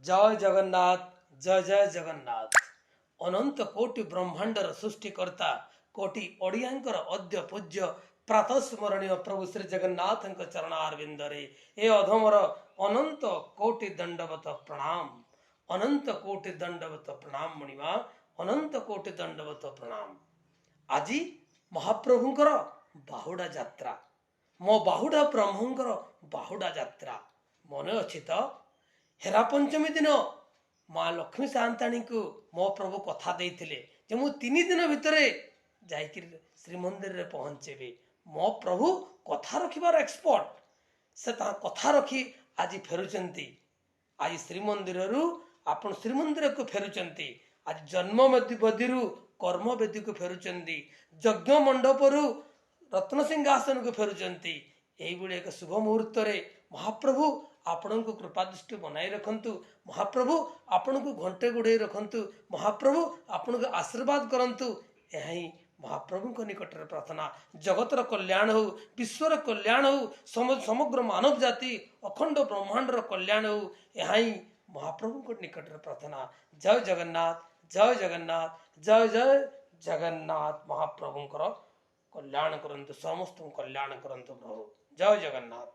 ଜୟ ଜଗନ୍ନାଥ, ଜୟ ଜୟ ଜଗନ୍ନାଥ। ଅନନ୍ତ କୋଟି ବ୍ରହ୍ମାଣ୍ଡର ସୃଷ୍ଟିକର୍ତ୍ତା, କୋଟି ଓଡ଼ିଆଙ୍କର ଅଦ୍ୟ ପୂଜ୍ୟ, ପ୍ରାତଃସ୍ମରଣୀୟ ପ୍ରଭୁ ଶ୍ରୀ ଜଗନ୍ନାଥଙ୍କ ଚରଣାରବିନ୍ଦରେ ଏ ଅଧମର ଅନନ୍ତ କୋଟି ଦଣ୍ଡବତ ପ୍ରଣାମ। ଅନନ୍ତ କୋଟି ଦଣ୍ଡବତ ପ୍ରଣାମ ମଣିମା, ଅନନ୍ତ କୋଟି ଦଣ୍ଡବତ ପ୍ରଣାମ। ଆଜି ମହାପ୍ରଭୁଙ୍କର ବାହୁଡ଼ା ଯାତ୍ରା, ମୋ ବାହୁଡ଼ା ବ୍ରହ୍ମଙ୍କର ବାହୁଡ଼ା ଯାତ୍ରା। ମନେ ଅଛି ତ, ହେରା ପଞ୍ଚମୀ ଦିନ ମା ଲକ୍ଷ୍ମୀ ସାଆନ୍ତାଣୀଙ୍କୁ ମୋ ପ୍ରଭୁ କଥା ଦେଇଥିଲେ ଯେ ମୁଁ 3 ଦିନ ଭିତରେ ଯାଇକିରି ଶ୍ରୀମନ୍ଦିରରେ ପହଞ୍ଚିବି। ମୋ ପ୍ରଭୁ କଥା ରଖିବାର ଏକ୍ସପର୍ଟ। ସେ ତାଙ୍କ କଥା ରଖି ଆଜି ଫେରୁଛନ୍ତି। ଆଜି ଶ୍ରୀମନ୍ଦିରରୁ ଆପଣ ଶ୍ରୀମନ୍ଦିରକୁ ଫେରୁଛନ୍ତି। ଆଜି ଜନ୍ମ ବେଦୀରୁ କର୍ମ ବେଦୀକୁ ଫେରୁଛନ୍ତି। ଯଜ୍ଞ ମଣ୍ଡପରୁ ରତ୍ନ ସିଂହାସନକୁ ଫେରୁଛନ୍ତି। ଏଇଭଳି ଏକ ଶୁଭ ମୁହୂର୍ତ୍ତରେ ମହାପ୍ରଭୁ ଆପଣଙ୍କୁ କୃପା ଦୃଷ୍ଟି ବନାଇ ରଖନ୍ତୁ। ମହାପ୍ରଭୁ ଆପଣଙ୍କୁ ଘଣ୍ଟେ ଘୋଡ଼େଇ ରଖନ୍ତୁ। ମହାପ୍ରଭୁ ଆପଣଙ୍କୁ ଆଶୀର୍ବାଦ କରନ୍ତୁ, ଏହା ହିଁ ମହାପ୍ରଭୁଙ୍କ ନିକଟରେ ପ୍ରାର୍ଥନା। ଜଗତର କଲ୍ୟାଣ ହଉ, ବିଶ୍ୱର କଲ୍ୟାଣ ହଉ, ସମଗ୍ର ମାନବ ଜାତି, ଅଖଣ୍ଡ ବ୍ରହ୍ମାଣ୍ଡର କଲ୍ୟାଣ ହଉ, ଏହା ହିଁ ମହାପ୍ରଭୁଙ୍କ ନିକଟରେ ପ୍ରାର୍ଥନା। ଜୟ ଜଗନ୍ନାଥ, ଜୟ ଜଗନ୍ନାଥ, ଜୟ ଜୟ ଜଗନ୍ନାଥ। ମହାପ୍ରଭୁଙ୍କର କଲ୍ୟାଣ କରନ୍ତୁ, ସମସ୍ତଙ୍କୁ କଲ୍ୟାଣ କରନ୍ତୁ ପ୍ରଭୁ। ଜୟ ଜଗନ୍ନାଥ।